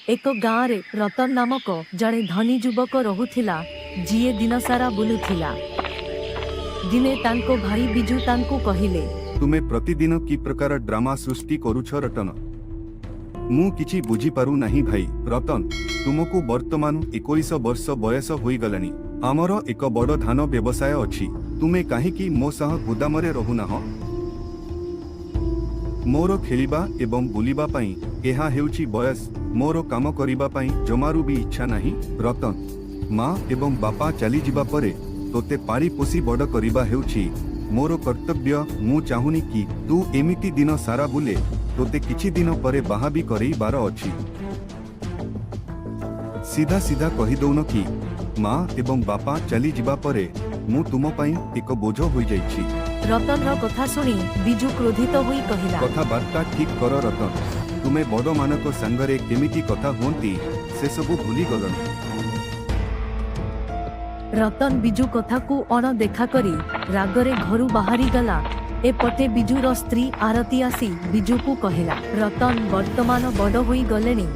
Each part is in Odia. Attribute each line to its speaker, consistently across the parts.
Speaker 1: ଏକ ଗାଁରେ ରତନ ନାମକ ଜଣେ ଧନୀ ଯୁବକ ରହୁଥିଲା, ଯିଏ ଦିନସାରା ବୁଲୁଥିଲା। ଦିନେ ତାଙ୍କ ଭାଇ ବିଜୁ ତାଙ୍କୁ କହିଲେ,
Speaker 2: ତୁମେ ପ୍ରତିଦିନ କି ପ୍ରକାର ଡ୍ରାମା ସୃଷ୍ଟି କରୁଛ ରତନ? ମୁଁ କିଛି ବୁଝିପାରୁ ନାହିଁ ଭାଇ। ରତନ, ତୁମକୁ ବର୍ତ୍ତମାନ 21 ବର୍ଷ ବୟସ ହୋଇଗଲାଣି। ଆମର ଏକ ବଡ଼ ଧାନ ବ୍ୟବସାୟ ଅଛି। ତୁମେ କାହିଁକି ମୋ ସହ ଗୋଦାମରେ ରହୁନାହଁ? ମୋର ଖେଳିବା ଏବଂ ବୁଲିବା ପାଇଁ ଏହା ହେଉଛି ବୟସ। ମୋର କାମ କରିବା ପାଇଁ ଜମାରୁ ବି ଇଚ୍ଛା ନାହିଁ। ରତନ, ମା ଏବଂ ବାପା ଚାଲିଯିବା ପରେ ତୋତେ ପାଳି ପୋଷି ବଡ଼ କରିବା ହେଉଛି ମୋର କର୍ତ୍ତବ୍ୟ। ମୁଁ ଚାହୁଁନି କି ତୁ ଏମିତି ଦିନ ସାରା ବୁଲେ। ତୋତେ କିଛି ଦିନ ପରେ ବାହା ବି କରେଇବାର ଅଛି। ସିଧା ସିଧା କହିଦଉନ କି ମା ଏବଂ ବାପା ଚାଲିଯିବା ପରେ ମୁଁ ତୁମ ପାଇଁ ଏକ ବୋଝ ହୋଇଯାଇଛି।
Speaker 1: ରତନର କଥା ଶୁଣି ବିଜୁ କ୍ରୋଧିତ ହୋଇ କହିଲା,
Speaker 2: କଥାବାର୍ତ୍ତା ଠିକ୍ କର ରତନ। ତୁମେ ବଡ଼ମାନଙ୍କ ସାଙ୍ଗରେ କେମିତି କଥା ହୁଅନ୍ତି, ସେସବୁ ଭୁଲି ଗଲଣି।
Speaker 1: ରତନ ବିଜୁ କଥାକୁ ଅଣଦେଖା କରି ରାଗରେ ଘରୁ ବାହାରିଗଲା। ଏପଟେ ବିଜୁର ସ୍ତ୍ରୀ ଆରତୀ ଆସି ବିଜୁକୁ କହିଲା, ରତନ ବର୍ତ୍ତମାନ ବଡ଼ ହୋଇଗଲେଣି।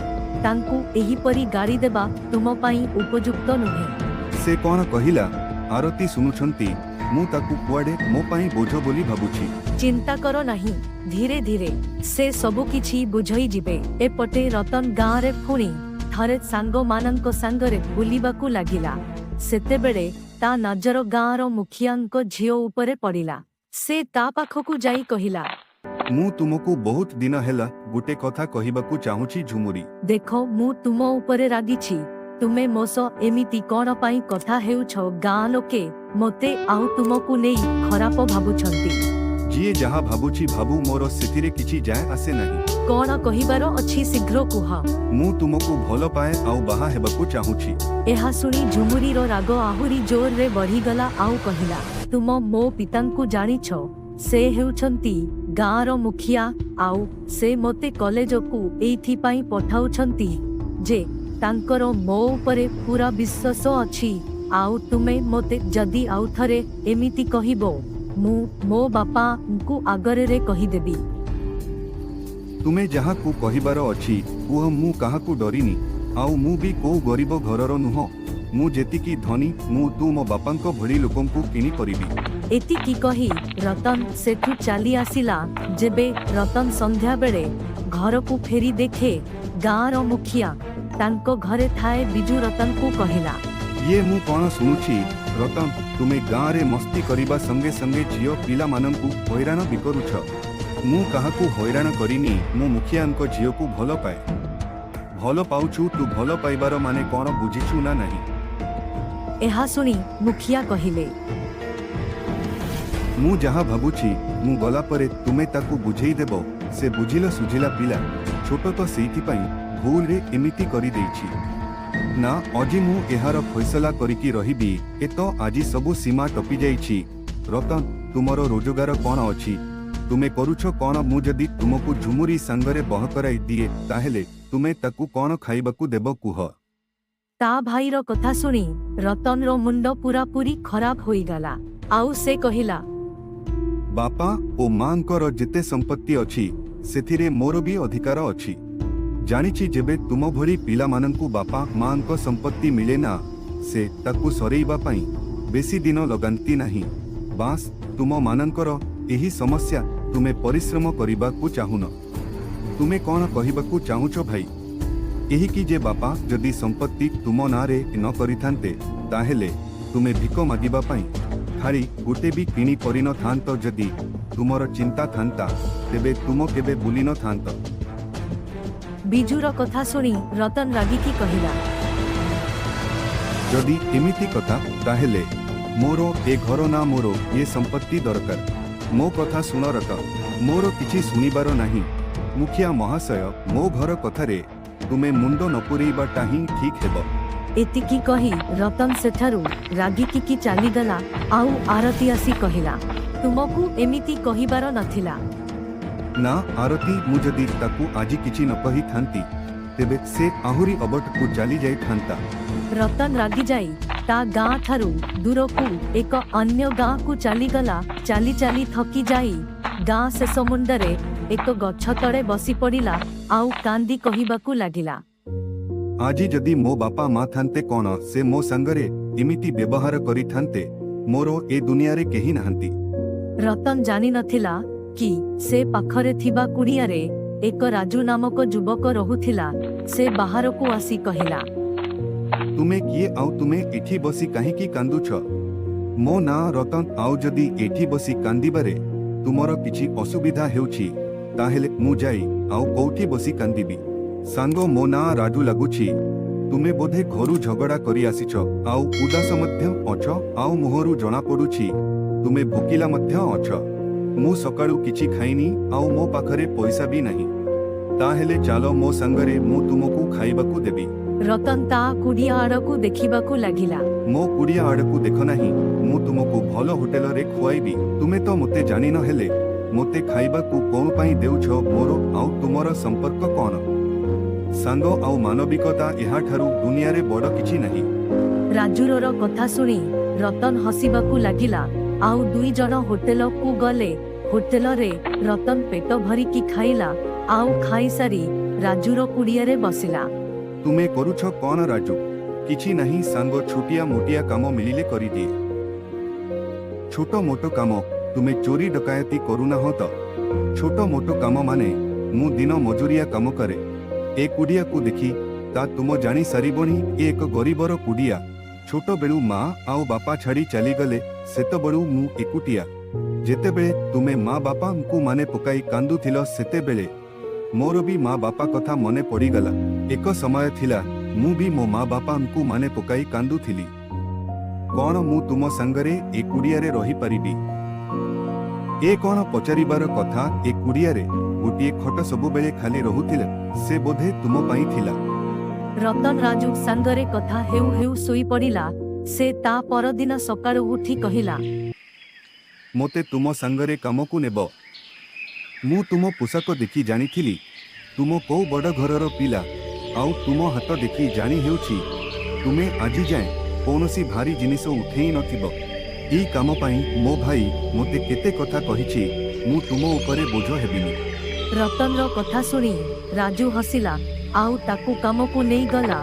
Speaker 1: ତାଙ୍କୁ ଏହିପରି ଗାଳି ଦେବା ତୁମ ପାଇଁ ଉପଯୁକ୍ତ ନୁହେଁ।
Speaker 2: ସେ କ'ଣ କହିଲା ଆରତୀ, ଶୁଣୁଛନ୍ତି? ମୁଁ ତାକୁ କୁଆଡ଼େ ମୋ ପାଇଁ ବୋଝ ବୋଲି ଭାବୁଛି।
Speaker 1: ଚିନ୍ତା କର ନାହିଁ, ଧୀରେ ଧୀରେ ସେ ସବୁ କିଛି ବୁଝେଇ ଯିବେ। ଏପଟେ ରତନ ଗାଁରେ ପୁଣି ଥରେ ସାଙ୍ଗମାନଙ୍କ ସାଙ୍ଗରେ ବୁଲିବାକୁ ଲାଗିଲା। ସେତେବେଳେ ତା ନଜର ଗାଁର ମୁଖିଆଙ୍କ ଝିଅ ଉପରେ ପଡ଼ିଲା। ସେ ତା ପାଖକୁ ଯାଇ କହିଲା,
Speaker 2: ମୁଁ ତୁମକୁ ବହୁତ ଦିନ ହେଲା ଗୋଟେ କଥା କହିବାକୁ ଚାହୁଁଛି ଝୁମୁରି।
Speaker 1: ଦେଖ, ମୁଁ ତୁମ ଉପରେ ରାଗିଛି। ତୁମେ ମୋ ସହ ଏମିତି କଣ ପାଇଁ କଥା ହେଉଛ? ଗାଁ ଲୋକେ ମୋତେ ଆଉ ତୁମକୁ ନେଇ ଖରାପ ଭାବୁଛନ୍ତି।
Speaker 2: ଯିଏ ଯାହା ଭାବୁଛି ଭାବୁ, ମୋର ସେଥିରେ କିଛି ଯାଏ ଆସେ ନାହିଁ।
Speaker 1: କଣ କହିବାର ଅଛି, ଶୀଘ୍ର କୁହ।
Speaker 2: ମୁଁ ତୁମକୁ ଭଲ ପାଏ ଆଉ ବାହା ହେବାକୁ ଚାହୁଁଛି।
Speaker 1: ଏହା ଶୁଣି ଝୁମୁରିର ରାଗ ଆହୁରି ଜୋରରେ ବଢ଼ିଗଲା ଆଉ କହିଲା, ତୁମ ମୋ ପିତାଙ୍କୁ ଜାଣିଛ? ସେ ହେଉଛନ୍ତି ଗାଁର ମୁଖିଆ ଆଉ ସେ ମୋତେ କଲେଜକୁ ଏଇଥିପାଇଁ ପଠାଉଛନ୍ତି ଯେ ତାଙ୍କର ମୋ ଉପରେ ପୁରା ବିଶ୍ୱାସ ଅଛି। ଆଉ ତୁମେ ମୋତେ ଯଦି ଆଉ ଥରେ ଏମିତି କହିବ, ମୁଁ ମୋ ବାପାଙ୍କୁ ଆଗରେ କହିଦେବି।
Speaker 2: ତୁମେ ଯାହାକୁ କହିବାର ଅଛି କୁହ। ମୁଁ କାହାକୁ ଡରିନି ଆଉ ମୁଁ ବି କୋଉ ଗରିବ ଘରର ନୁହଁ। ମୁଁ ଯେତିକି ଧନୀ, ମୁଁ ତୁମ ବାପାଙ୍କ ଭଳି ଲୋକଙ୍କୁ କିଣି ପାରିବି।
Speaker 1: ଏତିକି କହି ରତନ ସେଠୁ ଚାଲି ଆସିଲା। ଯେବେ ରତନ ସନ୍ଧ୍ୟାବେଳେ ଘରକୁ ଫେରି ଦେଖେ ଗାଁର ମୁଖିଆ ତାଙ୍କ ଘରେ ଥାଏ, ବିଜୁ ରତନକୁ କହିଲା,
Speaker 2: ଇଏ ମୁଁ କଣ ଶୁଣୁଛି ରତନ? ତୁମେ ଗାଁରେ ମସ୍ତି କରିବା ସଙ୍ଗେ ସଙ୍ଗେ ଝିଅ ପିଲାମାନଙ୍କୁ ହଇରାଣ ବି କରୁଛ? ମୁଁ କାହାକୁ ହଇରାଣ କରିନି। ମୁଁ ମୁଖିଆଙ୍କ ଝିଅକୁ ଭଲ ପାଏ। ଭଲ ପାଉଛୁ? ତୁ ଭଲ ପାଇବାର ମାନେ କଣ ବୁଝିଛୁ ନା ନାହିଁ?
Speaker 1: ଏହା ଶୁଣି ମୁଖିଆ କହିଲେ,
Speaker 2: ମୁଁ ଯାହା ଭାବୁଛି, ମୁଁ ଗଲା ପରେ ତୁମେ ତାକୁ ବୁଝେଇ ଦେବ। ସେ ବୁଝିଲା ସୁଝିଲା ପିଲା, ଛୋଟ ତ, ସେଇଥିପାଇଁ ଭୁଲରେ ଏମିତି କରିଦେଇଛି। ନା, ଆଜି ମୁଁ ଏହାର ଫଇସଲା କରିକି ରହିବି। ଏ ତ ଆଜି ସବୁ ସୀମା ଟପି ଯାଇଛି। ରତନ, ତୁମର ରୋଜଗାର କଣ ଅଛି? ତୁମେ କରୁଛ କଣ? ମୁଁ ଯଦି ତୁମକୁ ଝୁମୁରି ସାଙ୍ଗରେ ବାହା କରାଇ ଦିଏ, ତାହେଲେ ତୁମେ ତାକୁ କଣ ଖାଇବାକୁ ଦେବ କୁହ?
Speaker 1: ତା ଭାଇର କଥା ଶୁଣି ରତନର ମୁଣ୍ଡ ପୁରାପୁରି ଖରାପ ହୋଇଗଲା ଆଉ ସେ କହିଲା,
Speaker 2: ବାପା ଓ ମାଙ୍କର ଯେତେ ସମ୍ପତ୍ତି ଅଛି, ସେଥିରେ ମୋର ବି ଅଧିକାର ଅଛି। ଜାଣିଛି, ଯେବେ ତୁମ ଭଳି ପିଲାମାନଙ୍କୁ ବାପା ମାଙ୍କ ସମ୍ପତ୍ତି ମିଳେ ନା, ସେ ତାକୁ ସରେଇବା ପାଇଁ ବେଶୀ ଦିନ ଲଗାନ୍ତି ନାହିଁ। ବାସ୍, ତୁମ ମାନଙ୍କର ଏହି ସମସ୍ୟା, ତୁମେ ପରିଶ୍ରମ କରିବାକୁ ଚାହୁଁନ। ତୁମେ କଣ କହିବାକୁ ଚାହୁଁଛ ଭାଇ? ଏହିକି ଯେ ବାପା ଯଦି ସମ୍ପତ୍ତି ତୁମ ନାଁରେ ନ କରିଥାନ୍ତେ, ତାହେଲେ ତୁମେ ଭିକ ମାଗିବା ପାଇଁ ଥାଳି ଗୋଟେ ବି କିଣି କରିନଥାନ୍ତ। ଯଦି ତୁମର ଚିନ୍ତା ଥାନ୍ତା, ତେବେ ତୁମ କେବେ ବୁଲି ନଥାନ୍ତ।
Speaker 1: ବିଜୁର କଥା ଶୁଣି ରତନ ରାଗିକି କହିଲା,
Speaker 2: ଯଦି ଏମିତି କଥା, ତାହେଲେ ମୋର ଏ ଘର ନା ମୋର ଏ ସମ୍ପତ୍ତି ଦରକାର। ମୋ କଥା ଶୁଣ ରତନ। ମୋର କିଛି ଶୁଣିବାର ନାହିଁ ମୁଖିଆ ମହାଶୟ। ମୋ ଘର କଥାରେ ତୁମେ ମୁଣ୍ଡ ନ ପୁରେଇବାଟା ହିଁ ଠିକ୍ ହେବ।
Speaker 1: ଏତିକି କହି ରତନ ସେଠାରୁ ରାଗିକି ଚାଲିଗଲା ଆଉ ଆରତୀ ଆସି କହିଲା, ତୁମକୁ ଏମିତି କହିବାର ନଥିଲା।
Speaker 2: ନା ଆରତୀ, ମୁଁ ଯଦି ତାକୁ ଆଜି କିଛି ନ କହିଥାନ୍ତି, ତେବେ ସେ ଆହୁରି ଅବାଟକୁ ଚାଲି ଯାଇଥାନ୍ତା।
Speaker 1: ରତନ ରାଗିଯାଇ ତା ଗାଁ ଠାରୁ ଦୂରକୁ ଏକ ଅନ୍ୟ ଗାଁକୁ ଚାଲିଗଲା। ଚାଲି ଚାଲି ଥକି ଯାଇ ଗାଁ ଶେଷ ମୁଣ୍ଡରେ ଏକ ଗଛ ତଳେ ବସି ପଡ଼ିଲା ଆଉ କାନ୍ଦି କହିବାକୁ ଲାଗିଲା,
Speaker 2: ଆଜି ଯଦି ମୋ ବାପା ମା ଥାନ୍ତେ କଣ ସେ ମୋ ସାଙ୍ଗରେ ଏମିତି ବ୍ୟବହାର କରିଥାନ୍ତେ? ମୋର ଏ ଦୁନିଆରେ କେହି ନାହାନ୍ତି।
Speaker 1: ରତନ ଜାଣିନଥିଲା କି ସେ ପାଖରେ ଥିବା କୁଡ଼ିଆରେ ଏକ ରାଜୁ ନାମକ ଯୁବକ ରହୁଥିଲା। ସେ ବାହାରକୁ ଆସି କହିଲା,
Speaker 2: ତୁମେ କିଏ ଆଉ ତୁମେ ଏଠି ବସି କାହିଁକି କାନ୍ଦୁଛ? ମୋ ନାଁ ରତନ। ଆଉ ଯଦି ଏଠି ବସି କାନ୍ଦିବାରେ ତୁମର କିଛି ଅସୁବିଧା ହେଉଛି, ତାହେଲେ ମୁଁ ଯାଇ ଆଉ କୋଉଠି ବସି କାନ୍ଦିବି। ସାଙ୍ଗ, ମୋ ନାଁ ରାଜୁ। ଲାଗୁଛି ତୁମେ ବୋଧେ ଘରୁ ଝଗଡ଼ା କରି ଆସିଛ ଆଉ ଉଦାସ ମଧ୍ୟ ଅଛ, ଆଉ ମୁହଁରୁ ଜଣାପଡୁଛି ତୁମେ ଭୋକିଲା ମଧ୍ୟ ଅଛ। ମୁଁ ସକାଳୁ କିଛି ଖାଇନି ଆଉ ମୋ ପାଖରେ ପଇସା ବି ନାହିଁ। ତାହେଲେ ଚାଲ ମୋ ସାଙ୍ଗରେ, ମୁଁ ତୁମକୁ ଖାଇବାକୁ ଦେବି।
Speaker 1: ରତନ ତା କୁଡ଼ିଆ ଆଡ଼କୁ ଦେଖିବାକୁ ଲାଗିଲା।
Speaker 2: ମୋ କୁଡ଼ିଆ ଆଡ଼କୁ ଦେଖ ନାହିଁ, ମୁଁ ତୁମକୁ ଭଲ ହୋଟେଲରେ ଖୁଆଇବି। ତୁମେ ତ ମୋତେ ଜାଣିନ, ହେଲେ ମୋତେ ଖାଇବାକୁ କଣ ପାଇଁ ଦେଉଛ? ମୋର ଆଉ ତୁମର ସମ୍ପର୍କ କଣ? ସାଙ୍ଗ ଆଉ ମାନବିକତା, ଏହାଠାରୁ ଦୁନିଆରେ ବଡ଼ କିଛି ନାହିଁ।
Speaker 1: ରାଜୁର କଥା ଶୁଣି ରତନ ହସିବାକୁ ଲାଗିଲା ଆଉ 2 ଜଣ ହୋଟେଲକୁ ଗଲେ। ହୋଟେଲରେ ରତନ ପେଟ ଭରିକି ଖାଇଲା ଆଉ ଖାଇସାରି ରାଜୁର କୁଡ଼ିଆରେ ବସିଲା।
Speaker 2: ତୁମେ କରୁଛ କଣ ରାଜୁ? କିଛି ନାହିଁ ସାଙ୍ଗ, ଛୋଟିଆ ମୋଟିଆ କାମ ମିଳିଲେ କରିଦିଏ। ଛୋଟ ମୋଟ କାମ? ତୁମେ ଚୋରି ଡକାୟତି କରୁନାହଁ ତ? ଛୋଟ ମୋଟ କାମ ମାନେ ମୁଁ ଦିନ ମଜୁରିଆ କାମ କରେ। ଏ କୁଡ଼ିଆକୁ ଦେଖି ତା ତୁମ ଜାଣି ସାରିବଣି, ଏ ଏକ ଗରିବର କୁଡ଼ିଆ। ଛୋଟବେଳୁ ମା ଆଉ ବାପା ଛାଡ଼ି ଚାଲିଗଲେ, ସେତେବେଳୁ ମୁଁ ଏକୁଟିଆ। ଯେତେବେଳେ ତୁମେ ମା ବାପାଙ୍କୁ ମନେ ପକାଇ କାନ୍ଦୁଥିଲ, ସେତେବେଳେ ମୋର ବି ମା ବାପା କଥା ମନେ ପଡ଼ିଗଲା। ଏକ ସମୟ ଥିଲା, ମୁଁ ବି ମୋ ମା ବାପାଙ୍କୁ ମନେ ପକାଇ କାନ୍ଦୁଥିଲି। କଣ ମୁଁ ତୁମ ସାଙ୍ଗରେ ଏ କୁଡ଼ିଆରେ ରହିପାରିବି? ଏ କଣ ପଚାରିବାର କଥା? ଏ କୁଡ଼ିଆରେ ଗୋଟିଏ ଖଟ ସବୁବେଳେ ଖାଲି ରହୁଥିଲା, ସେ ବୋଧେ ତୁମ ପାଇଁ ଥିଲା।
Speaker 1: ରତନ ରାଜୁ ସାଙ୍ଗରେ କଥା ହେଉ ହେଉ ଶୋଇପଡ଼ିଲା। ସେ ତା ପରଦିନ ସକାଳୁ ଉଠି କହିଲା,
Speaker 2: ମୋତେ ତୁମ ସାଙ୍ଗରେ କାମକୁ ନେବ? ମୁଁ ତୁମ ପୋଷାକ ଦେଖି ଜାଣିଥିଲି ତୁମ କୋଉ ବଡ଼ ଘରର ପିଲା, ଆଉ ତୁମ ହାତ ଦେଖି ଜାଣି ହେଉଛି ତୁମେ ଆଜି ଯାଏଁ କୌଣସି ଭାରି ଜିନିଷ ଉଠେଇ ନଥିବ। ଏଇ କାମ ପାଇଁ ମୋ ଭାଇ ମୋତେ କେତେ କଥା କହିଛି। ମୁଁ ତୁମ ଉପରେ ବୋଝ ହେବିନି।
Speaker 1: ରତନର କଥା ଶୁଣି ରାଜୁ ହସିଲା ଆଉ ତାକୁ କାମକୁ ନେଇଗଲା।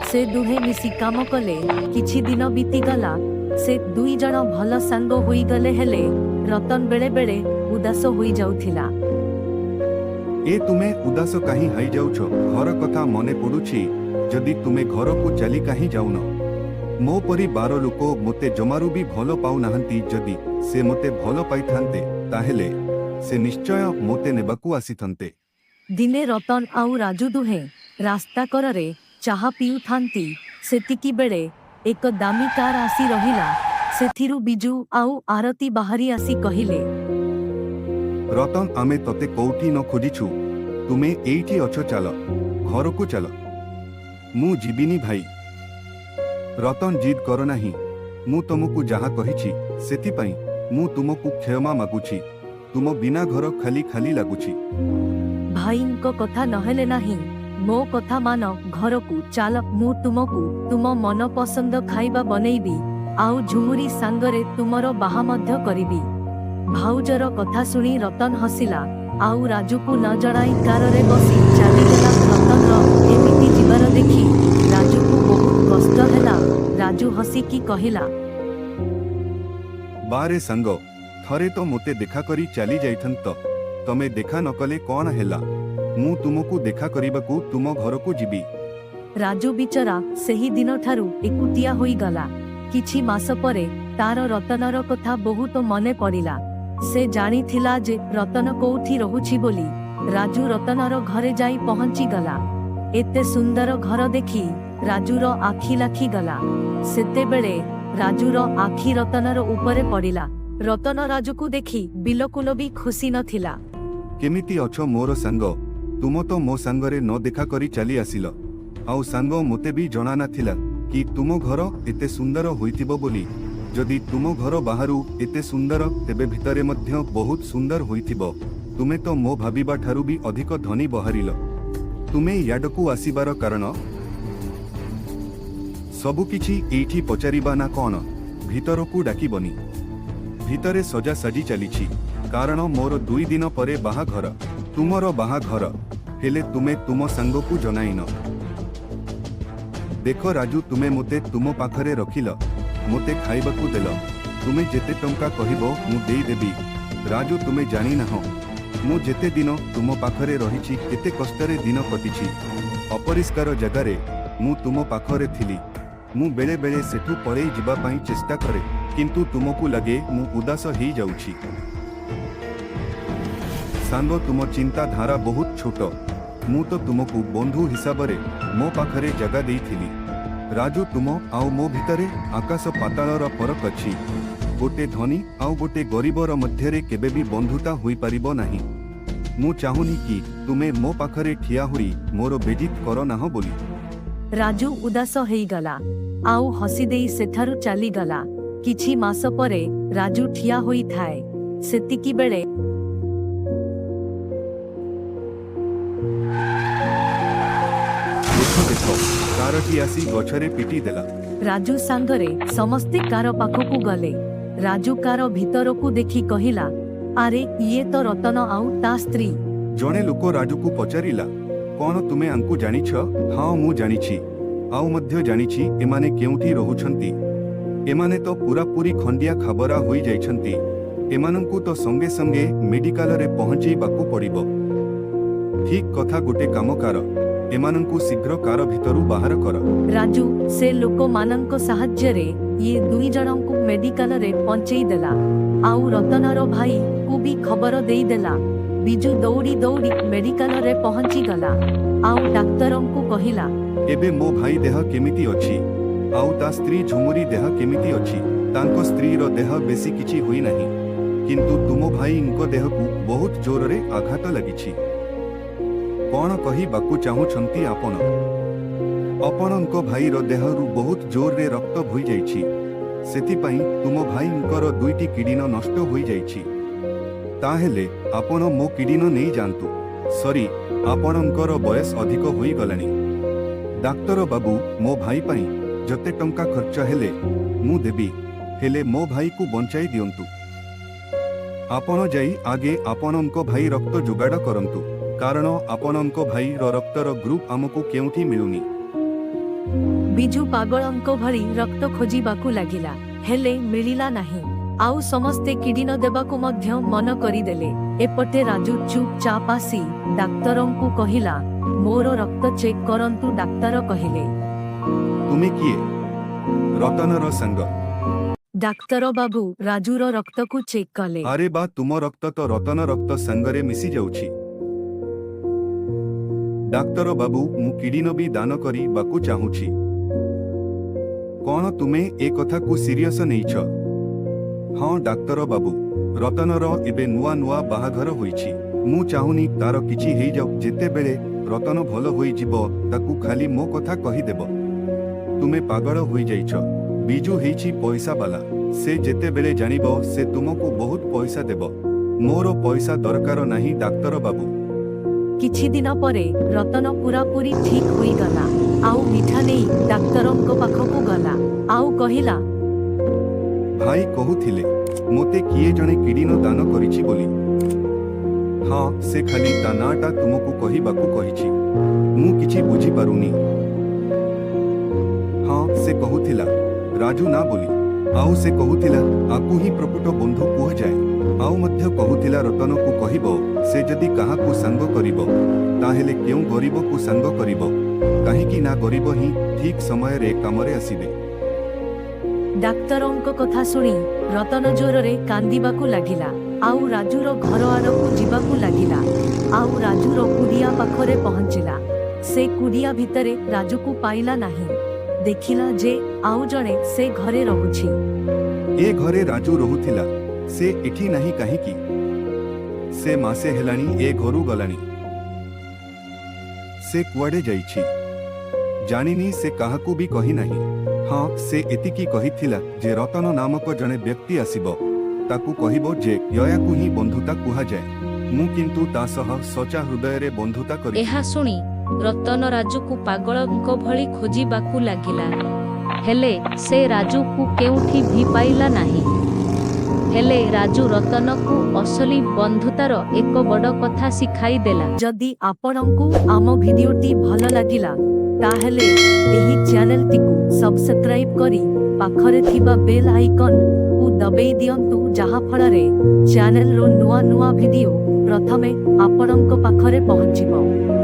Speaker 1: ସେ ଦୁହେଁ ମିଶି କାମ କଲେ। କିଛି ଦିନ ବିତିଗଲା। ସେ 2 ଜଣ ଭଲ ସାଙ୍ଗ ହୋଇଗଲେ। ହେଲେ ରତନ ବେଳେ ବେଳେ ଉଦାସ ହୋଇଯାଉଥିଲା।
Speaker 2: ଏ, ତୁମେ ଉଦାସ କାହିଁ ହେଇଯାଉଛ? ଘର କଥା ମନେ ପଡୁଛି ଯଦି ତୁମେ ଘରକୁ ଚାଲି କାହିଁ ଯାଉନ? ମୋ ପରି ବାର ଲୋକ ମୋତେ ଜମାରୁ ବି ଭଲ ପାଉନାହାନ୍ତି। ଯଦି ସେ ମୋତେ ଭଲ ପାଇଥାନ୍ତେ, ତାହେଲେ ସେ ନିଶ୍ଚୟ ମୋତେ ନେବାକୁ ଆସିଥାନ୍ତେ।
Speaker 1: ଦିନେ ରତନ ଆଉ ରାଜୁ ଦୁହେଁ ରାସ୍ତା କରରେ ଚାହା ପିଉଥାନ୍ତି। ସେତିକି ବେଳେ ଏକ ଦାମୀ କାର ଆସି ରହିଲା। ସେଥିରୁ ବିଜୁ ଆଉ ଆରତି ବାହାରି ଆସି କହିଲେ,
Speaker 2: ରତନ, ଆମେ ତତେ କୋଉଠି ନ ଖୋଜିଛୁ, ତୁମେ ଏଇଠି ଅଛ। ଚାଲ, ଘରକୁ ଚାଲ। ମୁଁ ଯିବିନି ଭାଇ। ରତନ, ଜିଦ୍ କର ନାହିଁ। ମୁଁ ତମକୁ ଯାହା କହିଛି, ସେଥିପାଇଁ ମୁଁ ତୁମକୁ କ୍ଷମା ମାଗୁଛି। ତୁମ ବିନା ଘର ଖାଲି ଖାଲି ଲାଗୁଛି।
Speaker 1: ଭାଇଙ୍କ କଥା ନହେଲେ ନାହିଁ, ମୋ କଥା ମାନ, ଘରକୁ ଚାଲ। ମୁଁ ତୁମକୁ ତୁମ ମନ ପସନ୍ଦ ଖାଇବା ବନେଇବି ଆଉ ଝୁମୁରି ସାଙ୍ଗରେ ତୁମର ବାହା ମଧ୍ୟ କରିବି। ଭାଉଜର କଥା ଶୁଣି ରତନ ହସିଲା ଆଉ ରାଜୁକୁ ନ ଜଣାଇ କାରରେ ବସି ଚାଲିଗଲା। ରତନର ଏମିତି ଯିବାର ଦେଖି ରାଜୁକୁ ବହୁତ କଷ୍ଟ ହେଲା। ରାଜୁ ହସିକି କହିଲା,
Speaker 2: ବାରେ ସାଙ୍ଗ, ଥରେ ତ ମୋତେ ଦେଖା କରି ଚାଲି ଯାଇଥାନ୍ତ। ତମେ ଦେଖା ନ କଲେ କଣ ହେଲା, ମୁଁ ତୁମକୁ ଦେଖା କରିବାକୁ ତୁମ ଘରକୁ ଯିବି।
Speaker 1: ରାଜୁ ବିଚରା ସେହି ଦିନଠାରୁ ଏକୁଟିଆ ହୋଇଗଲା। କିଛି ମାସ ପରେ ତାର ରତନର କଥା ବହୁତ ମନେ ପଡ଼ିଲା। ସେ ଜାଣିଥିଲା ଯେ ରତନ କୋଉଠି ରହୁଛି ବୋଲି। ରାଜୁ ରତନର ଘରେ ଯାଇ ପହଞ୍ଚିଗଲା। ଏତେ ସୁନ୍ଦର ଘର ଦେଖି ରାଜୁର ଆଖି ଲାଖିଗଲା। ସେତେବେଳେ ରାଜୁର ଆଖି ରତନର ଉପରେ ପଡ଼ିଲା। ରତନ ରାଜୁକୁ ଦେଖି ବିଲକୁଲ ବି ଖୁସି ନଥିଲା।
Speaker 2: କେମିତି ଅଛ ମୋର ସାଙ୍ଗ? ତୁମ ତ ମୋ ସାଙ୍ଗରେ ନ ଦେଖା କରି ଚାଲି ଆସିଲ। ଆଉ ସାଙ୍ଗ, ମୋତେ ବି ଜଣା ନଥିଲା କି ତୁମ ଘର ଏତେ ସୁନ୍ଦର ହୋଇଥିବ ବୋଲି। ଯଦି ତୁମ ଘର ବାହାରୁ ଏତେ ସୁନ୍ଦର, ତେବେ ଭିତରେ ମଧ୍ୟ ବହୁତ ସୁନ୍ଦର ହୋଇଥିବ। ତୁମେ ତ ମୋ ଭାବିବା ଠାରୁ ବି ଅଧିକ ଧନୀ ବାହାରିଲ। ତୁମେ ୟାଡକୁ ଆସିବାର କାରଣ? ସବୁକିଛି ଏଇଠି ପଚାରିବା ନା କଣ? ଭିତରକୁ ଡାକିବନି? ଭିତରେ ସଜାସଜି ଚାଲିଛି, କାରଣ ମୋର 2 ଦିନ ପରେ ବାହାଘର। ତୁମର ବାହାଘର? ହେଲେ ତୁମେ ତୁମ ସାଙ୍ଗକୁ ଜଣାଇନ? ଦେଖ ରାଜୁ, ତୁମେ ମୋତେ ତୁମ ପାଖରେ ରଖିଲ, ମୋତେ ଖାଇବାକୁ ଦେଲ। ତୁମେ ଯେତେ ଟଙ୍କା କହିବ ମୁଁ ଦେଇଦେବି। ରାଜୁ, ତୁମେ ଜାଣିନାହଁ ମୁଁ ଯେତେ ଦିନ ତୁମ ପାଖରେ ରହିଛି କେତେ କଷ୍ଟରେ ଦିନ କଟିଛି। ଅପରିଷ୍କାର ଜାଗାରେ ମୁଁ ତୁମ ପାଖରେ ଥିଲି। ମୁଁ ବେଳେ ବେଳେ ସେଠୁ ପଳେଇ ଯିବା ପାଇଁ ଚେଷ୍ଟା କରେ, କିନ୍ତୁ ତୁମକୁ ଲାଗେ ମୁଁ ଉଦାସ ହେଇଯାଉଛି। ସାଙ୍ଗ, ତୁମ ଚିନ୍ତାଧାରା ବହୁତ ଛୋଟ। ମୁଁ ତ ତୁମକୁ ବନ୍ଧୁ ହିସାବରେ ମୋ ପାଖରେ ଜାଗା ଦେଇଥିଲି। ରାଜୁ, ତୁମ ଆଉ ମୋ ଭିତରେ ଆକାଶ ପାତାଳର ଫରକ ଅଛି। ଗୋଟେ ଧନୀ ଆଉ ଗୋଟେ ଗରିବର ମଧ୍ୟରେ କେବେ ବି ବନ୍ଧୁତା ହୋଇପାରିବ ନାହିଁ। ମୁଁ ଚାହୁଁନି କି ତୁମେ ମୋ ପାଖରେ ଠିଆ ହୋଇ ମୋର ବେଜିତ କର ନାହଁ ବୋଲି।
Speaker 1: ରାଜୁ ଉଦାସ ହେଇଗଲା ଆଉ ହସିଦେଇ ସେଠାରୁ ଚାଲିଗଲା। କିଛି ମାସ ପରେ ରାଜୁ ଠିଆ ହୋଇଥାଏ, ସେତିକି ବେଳେ
Speaker 2: ଦେଖ ଦେଖ, କାରଟି ଆସି ଗଛରେ ପିଟି ଦେଲା।
Speaker 1: ରାଜୁ ସାଙ୍ଗରେ ସମସ୍ତେ କାର ପାଖକୁ ଗଲେ। ରାଜୁ କାର ଭିତରକୁ ଦେଖି କହିଲା, ଆରେ, ଇଏ ତ ରତନ ଆଉ ତା ସ୍ତ୍ରୀ।
Speaker 2: ଜଣେ ଲୋକ ରାଜୁକୁ ପଚାରିଲା, କଣ ତୁମେ ଆଙ୍କୁ ଜାଣିଛ? ହଁ, ମୁଁ ଜାଣିଛି। ଆଉ ମଧ୍ୟ ଜାଣିଛି ଏମାନେ କେଉଁଠି ରହୁଛନ୍ତି। ଏମାନେ ତ ପୁରାପୁରି ଖଣ୍ଡିଆ ଖାବରା ହୋଇଯାଇଛନ୍ତି। ଏମାନଙ୍କୁ ତ ସଙ୍ଗେ ସଙ୍ଗେ ମେଡିକାଲରେ ପହଞ୍ଚେଇବାକୁ ପଡ଼ିବ। ଠିକ୍ କଥା, ଗୋଟେ କାମ କର, ଏମାନଙ୍କୁ ଶୀଘ୍ର କାର ଭିତରୁ ବାହାର କର।
Speaker 1: ରାଜୁ ସେ ଲୋକମାନଙ୍କ ସାହାଯ୍ୟରେ ଇଏ 2 ଜଣଙ୍କୁ ମେଡିକାଲରେ ପହଞ୍ଚେଇ ଦେଲା ଆଉ ରତନର ଭାଇକୁ ବି ଖବର ଦେଇଦେଲା। ବିଜୁ ଦୌଡ଼ି ଦୌଡ଼ି ମେଡିକାଲରେ ପହଞ୍ଚିଗଲା ଆଉ ଡାକ୍ତରଙ୍କୁ କହିଲା,
Speaker 2: ଏବେ ମୋ ଭାଇ ଦେହ କେମିତି ଅଛି ଆଉ ତା ସ୍ତ୍ରୀ ଝୁମୁରି ଦେହ କେମିତି ଅଛି? ତାଙ୍କ ସ୍ତ୍ରୀର ଦେହ ବେଶୀ କିଛି ହୋଇନାହିଁ, କିନ୍ତୁ ତୁମ ଭାଇଙ୍କ ଦେହକୁ ବହୁତ ଜୋରରେ ଆଘାତ ଲାଗିଛି। କଣ କହିବାକୁ ଚାହୁଁଛନ୍ତି ଆପଣ? ଆପଣଙ୍କ ଭାଇର ଦେହରୁ ବହୁତ ଜୋରରେ ରକ୍ତ ବୋହିଯାଇଛି। ସେଥିପାଇଁ ତୁମ ଭାଇଙ୍କର ଦୁଇଟି କିଡିନ ନଷ୍ଟ ହୋଇଯାଇଛି। ତାହେଲେ ଆପଣ ମୋ କିଡିନ ନେଇଯାଆନ୍ତୁ। ସରି, ଆପଣଙ୍କର ବୟସ ଅଧିକ ହୋଇଗଲାଣି। ଡାକ୍ତର ବାବୁ, ମୋ ଭାଇ ପାଇଁ ଯେତେ ଟଙ୍କା ଖର୍ଚ୍ଚ ହେଲେ ମୁଁ ଦେବି, ହେଲେ ମୋ ଭାଇକୁ ବଞ୍ଚାଇ ଦିଅନ୍ତୁ। ଆପଣ ଯାଇ ଆଗେ ଆପଣଙ୍କ ଭାଇ ରକ୍ତ ଯୋଗାଡ଼ କରନ୍ତୁ, କାରଣ ଆପଣଙ୍କ ଭାଇର ରକ୍ତର ଗ୍ରୁପ ଆମକୁ କେଉଁଠି ମିଳୁନି।
Speaker 1: ବିଜୁ ପାଗଳଙ୍କ ଭଳି ରକ୍ତ ଖୋଜିବାକୁ ଲାଗିଲା, ହେଲେ ମିଳିଲା ନାହିଁ। ଆଉ ସମସ୍ତେ କିଡିନ ଦେବାକୁ ମଧ୍ୟ ମନ କରିଦେଲେ। ଏପଟେ ରାଜୁ ଚୁପଚାପ ଆସି ଡାକ୍ତରଙ୍କୁ କହିଲା, ମୋର ରକ୍ତ ଚେକ୍ କରନ୍ତୁ। ଡାକ୍ତର କହିଲେ,
Speaker 2: ତୁମେ କିଏ? ରତନର ସାଙ୍ଗ।
Speaker 1: ଡାକ୍ତର ବାବୁ ରାଜୁର ରକ୍ତକୁ ଚେକ୍ କଲେ।
Speaker 2: ଆରେ ବା, ତୁମ ରକ୍ତ ତ ରତନ ରକ୍ତ ସାଙ୍ଗରେ ମିଶି ଯାଉଛି। ଡାକ୍ତର ବାବୁ, ମୁଁ କିଡିନ ବି ଦାନ କରିବାକୁ ଚାହୁଁଛି। କଣ ତୁମେ ଏ କଥାକୁ ସିରିୟସ ନେଇଛ? ହଁ ଡାକ୍ତର ବାବୁ, ରତନର ଏବେ ନୂଆ ନୂଆ ବାହାଘର ହୋଇଛି। ମୁଁ ଚାହୁଁନି ତାର କିଛି ହେଇଯାଉ। ଯେତେବେଳେ ରତନ ଭଲ ହୋଇଯିବ, ତାକୁ ଖାଲି ମୋ କଥା କହିଦେବ। ତୁମେ ପାଗଳ ହୋଇଯାଇଛ। ବିଜୁ ହେଇଛି ପଇସା ବାଲା। ସେ ଯେତେବେଳେ ଜାଣିବ, ସେ ତୁମକୁ ବହୁତ ପଇସା ଦେବ। ମୋର ପଇସା ଦରକାର ନାହିଁ ଡାକ୍ତର ବାବୁ।
Speaker 1: କିଛି ଦିନ ପରେ ରତନ ପୁରାପୁରି ଠିକ୍ ହୋଇଗଲା ଆଉ ମିଠା ନେଇ ଡାକ୍ତରଙ୍କ ପାଖକୁ ଗଲା ଆଉ କହିଲା,
Speaker 2: ଭାଇ କହୁଥିଲେ ମୋତେ କିଏ ଜଣେ କିଡିନ ଦାନ କରିଛି ବୋଲି। ହଁ, ସେ ଖାଲି ତା ନାଁଟା ତୁମକୁ କହିବାକୁ କହିଛି। ମୁଁ କିଛି ବୁଝିପାରୁନି। ହଁ, ସେ କହୁଥିଲା ରାଜୁ ନା ବୋଲି। ଆଉ ସେ କହୁଥିଲା ଆକୁ ହିଁ ପ୍ରକୃତ ବନ୍ଧୁ କୁହାଯାଏ। ଆଉ ମଧ୍ୟ କହୁଥିଲା ରତନକୁ କହିବ, ସେ ଯଦି କାହାକୁ ସାଙ୍ଗ କରିବ, ତାହେଲେ କେଉଁ ଗରିବକୁ ସାଙ୍ଗ କରିବ, କାହିଁକି ନା ଗରିବ ହିଁ ଠିକ୍ ସମୟରେ କାମରେ ଆସିବେ।
Speaker 1: ଡାକ୍ତରଙ୍କ କଥା ଶୁଣି ରତନ ଜୋରରେ କାନ୍ଦିବାକୁ ଲାଗିଲା ଆଉ ରାଜୁର ଘର ଆଡ଼କୁ ଯିବାକୁ ଲାଗିଲା ଆଉ ରାଜୁର କୁଡ଼ିଆ ପାଖରେ ପହଞ୍ଚିଲା। ସେ କୁଡ଼ିଆ ଭିତରେ ରାଜୁକୁ ପାଇଲା ନାହିଁ। ଦେଖିଲା ଯେ ଆଉ ଜଣେ ସେ ଘରେ ରହୁଛି।
Speaker 2: ଏ ଘରେ ରାଜୁ ରହୁଥିଲା, ସେ ଏଠି ନାହିଁ କାହିଁକି? ସେ ମାସେ ହେଲାଣି ଏ ଘରୁ ଗଲାଣି। ସେ କୁଆଡ଼େ ଯାଇଛି ଜାଣିନି। ସେ କାହାକୁ ବି କହିନାହିଁ। ହଁ, ସେ ଏତିକି କହିଥିଲା ଯେ ରତନ ନାମକ ଜଣେ ବ୍ୟକ୍ତି ଆସିବ, ତାକୁ କହିବ ଯେ ୟୟାକୁ ହିଁ ବନ୍ଧୁତା କୁହାଯାଏ। ମୁଁ କିନ୍ତୁ ତା ସହ ସଚା ହୃଦୟରେ ବନ୍ଧୁତା କରିଛି।
Speaker 3: ଏହା ଶୁଣି ରତନ ରାଜୁକୁ ପାଗଳଙ୍କ ଭଳି ଖୋଜିବାକୁ ଲାଗିଲା, ହେଲେ ସେ ରାଜୁକୁ କେଉଁଠି ବି ପାଇଲା ନାହିଁ। ହେଲେ ରାଜୁ ରତନକୁ ଅସଲି ବନ୍ଧୁତାର ଏକ ବଡ଼ କଥା ଶିଖାଇ ଦେଲା।
Speaker 1: ଯଦି ଆପଣଙ୍କୁ ଆମ ଭିଡିଓଟି ଭଲ ଲାଗିଲା, ତାହେଲେ ଏହି ଚ୍ୟାନେଲଟିକୁ ସବସ୍କ୍ରାଇବ କରି ପାଖରେ ଥିବା ବେଲ୍ ଆଇକନ୍ କୁ ଦବେଇ ଦିଅନ୍ତୁ, ଯାହାଫଳରେ ଚ୍ୟାନେଲର ନୂଆ ନୂଆ ଭିଡିଓ ପ୍ରଥମେ ଆପଣଙ୍କ ପାଖରେ ପହଞ୍ଚିବ।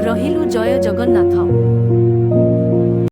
Speaker 1: ରହିଲୁ, ଜୟ ଜଗନ୍ନାଥ।